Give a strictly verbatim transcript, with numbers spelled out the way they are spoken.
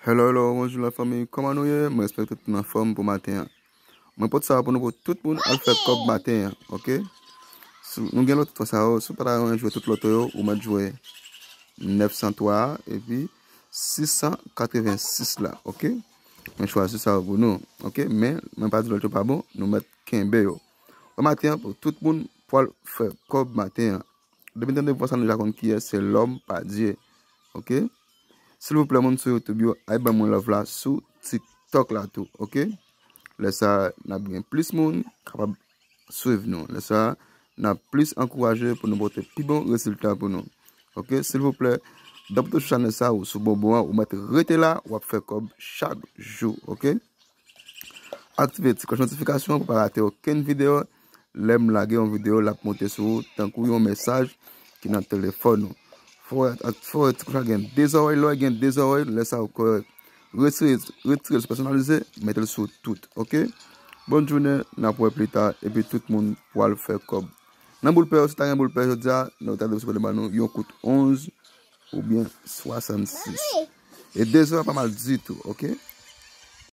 Hello, hello, bonjou la fanmi, kòman nou ye? Mwen espere tout moun anfòm pou maten an. Mwen pote sa pou nou pou tout moun al fè kòb maten an, ok? Si nou gen loto twa sa yo, si w pa ta renmen jwe tout loto yo, ou mèt jwe nèf san twa a, epi sis san katrevensis la, ok? Mwen chwazi sa yo pou nou, ok? Men, mwen pa di lòt yo pa bon, nou mèt kenbe yo. Bon maten an pou tout moun pou al fè kòb maten an. Depi tande vwa sa nou ja konn kiyès, se Lòm pa Dye. Ok? Silvouplè, moun sou YouTube yo, al ban mwen love la sou TikTok la tou, ok? Lè sa, n ap gen plis moun kapab swiv nou. Lè sa, n ap plis ankouraje pou nou pote pi bon rezilta pou nou. Ok? Silvouplè, dan pou touche chanèl sa ou sou bonbon an, ou mèt rete la, w ap fè kòb chak jou, ok? Aktive ti klòch notifikasyon pou pa rate okenn videyo. Lè m lage yon videyo, l ap monte sou ou tankou yon mesaj ki nan telefòn ou. Fò, fò ti klòch la gen de zòrèy, lè w gen de zòrèy, lè sa ou kòrèk. Retire, retire l sou pèsonalize, mete l sou tout, ok? Bòn jounen, n ap wè pli ta, epi tout moun pou al fè kòb. Nan boul pè yo, si ta gen boul pè jodi a, nou ta dwe sipòte ban nou yon kout onz oubyen swasannsis. E de zèro a pa mal ditou, ok?